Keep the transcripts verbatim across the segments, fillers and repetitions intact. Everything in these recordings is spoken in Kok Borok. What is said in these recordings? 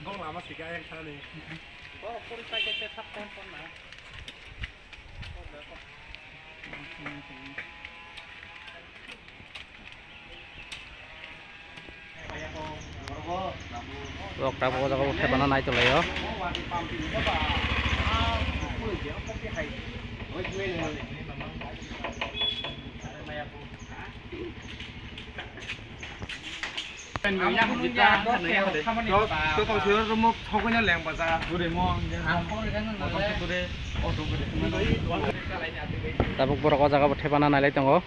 Bong lama sika yang thani. Oh, puri pakai te thap ton ton na. Rok tabuk o jaga o thepana nai tonglaio. Tabuk borok o jaga bo thepana nailai tongo.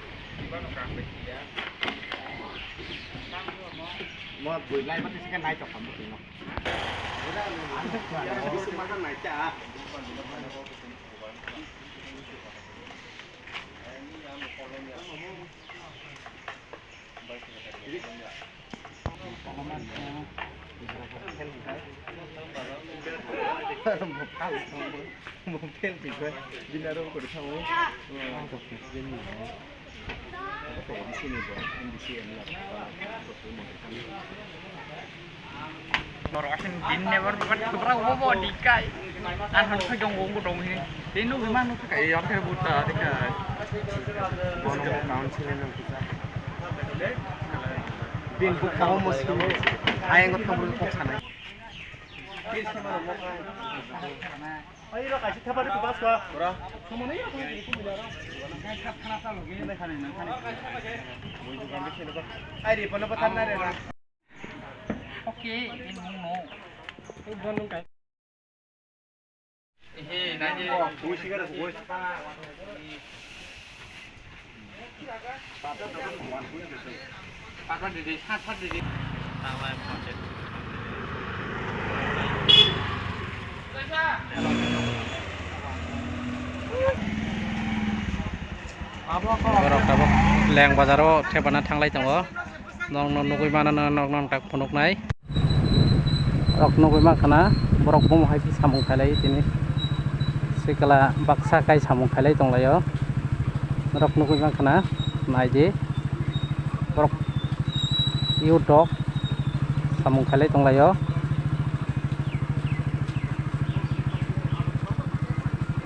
Norok asing din never bukan kubra ubo bo dikai. An han khai dong ubo dong he. Din nu gimang nu khai yor khai buta dikai. Bono mo kaun sini nang kusa. Din bu kaun mo sini. Ayang ko thamru kok sanai. Ai, ro kaisa thapa ri bas ka. Ora. Somo nei, ro kaisa ri kumila ro. Ai, ri pano pathar na re na. Okay, in mung no. He, na ni. Ui, sigara, ui. Borok tabuk Leng bazar o thepana thanglai tongo. Nokno nugui mano, nokno tak phunuknai. Rok nugui mankha na, borok bomo hai khe samung khailai tini. Sikla baksa kai samung khailai tonglaio. Rok nugui mankha na, naidi. Borok youth rok samung khailai tonglaio.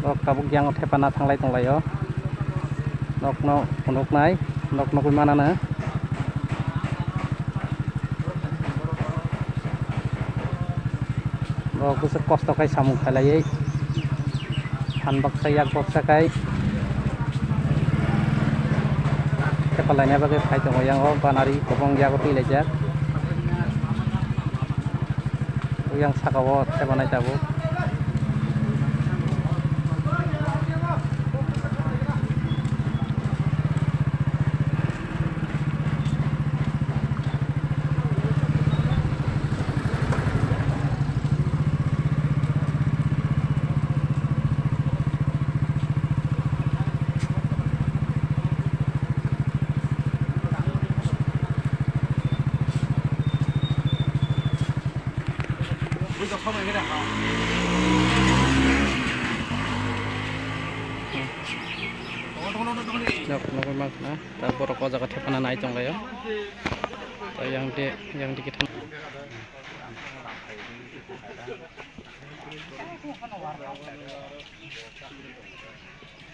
Borok tabuk yang thepana thanglai tonglaio. Nokno phunuknai, nok nugui manano. Bo kisa kosto khai samung khailaiwi, phan baksa yak baksa khai thepa laina bagwi phai tongo. Yang o banari kwbang yago twi laijak. Yang saka o thepa nai tabuk. Nok nugui mankha na, ta borok o jaga thepana nai tonglaio. Ta yang de, yang de khe thang.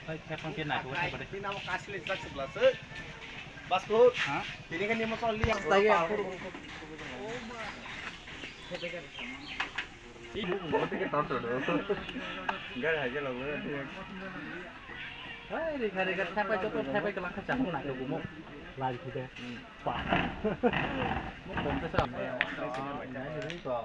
Hai, hai, phone khe naitugwi thangkha de. Bini namo kasile jak se bwlase. Basko. Ha? Tini khe nimo chol li ang. Gari hai jalo. Hai, rikha, rikha, thapai joto, thapai kwlangkha chakung naitugumo. Lai khide. Ba. Mo kom te sa. Nai ni to.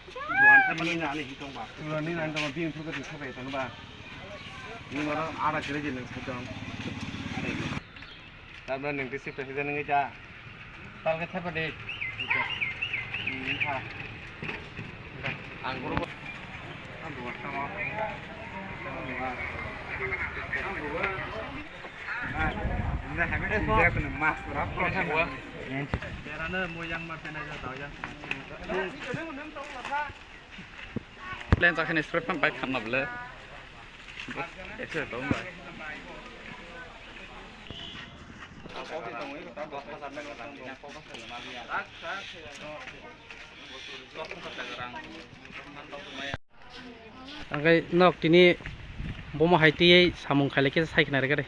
Dogan thapani nani hitong ba. Nani nani tong ba, bini thok thok thok ba. Ni moro ara kere je nang thok. Tabla nung tisi president nungwi ta. Tal khe thapa de. Hmm, ha. Ang guru. Ang guru tamo. Ang guru. Ah, ini kami kerja kena mas berapa? Berana moyang mah pernah jauh yang. Plan tak kena strip kan baik kan nable. Exercise tau bai. Angkai nok tini bomo hai tiyei samung khailai khe sai khna rega de.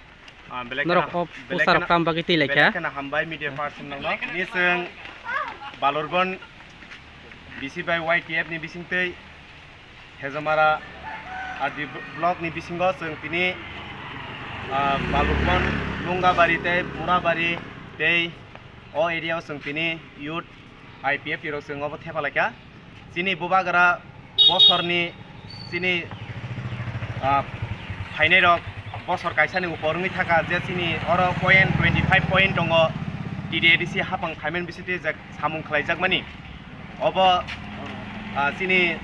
Ah, belai norok kheno, o belai poster kheno, rok tam bagwi twi lai belai kha. Kheno hambai media person nokno. Ni chwng Balurban B C bai Y T F ni bisingtwi Hezamara R D block ni bisingo chwng tini, ah, Balurban, Lungabari tei Murabari tei o area o chwng tini youth I P F T rok chwng obo thepa lai kha. Chini bubagra bosorni chini, ah, phainairok bosor kaisani upor wngwi thaka je chini oro point twenty five point tongo T D A D C hapang phaimani bisingtwi je samung khlaijakmani. Obo, ah, chini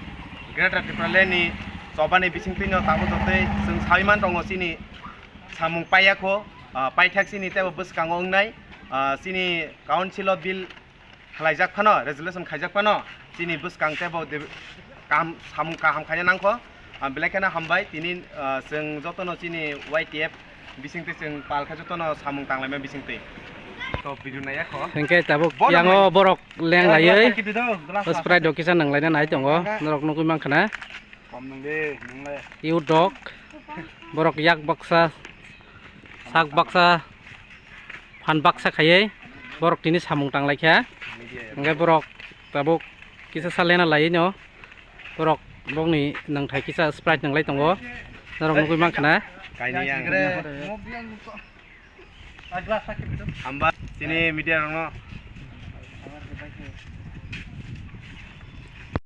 Greater Tipraland ni chobani bisingtwino tabuk jotoi chwng saui man tongo chini samung paiyakho, ah, paithak chini teibo bwskango wngnai, ah, chini council o bill khlaijak phano, resolution khaijak phano, chini bwskang teibo de-, kaham, samung kaham khaina nangkho. Ah, belai kheno hambai, tini, ah, chwng jotono chini Y T F bisingtwi chwng pal khe jotono samung tanglaima bisingtwi. To video naiya kho. Hwnkhe tabuk bono yango hai. Borok leng laiwi Sprite rok kisa nang laina nai tongo. Norok nugwi mankha na. Kom nung de, nung le. Youth rok, borok yak baksa, sak baksa, phan baksa khaiwi borok tini samung tang lai kha. Hwnkhe borok tabuk kisa salena laiwi no, borok bokni nangthai kisa Sprite nang lai tongo. Norok nugwi mankha na. Kaini yang. Hamba chini media rokno.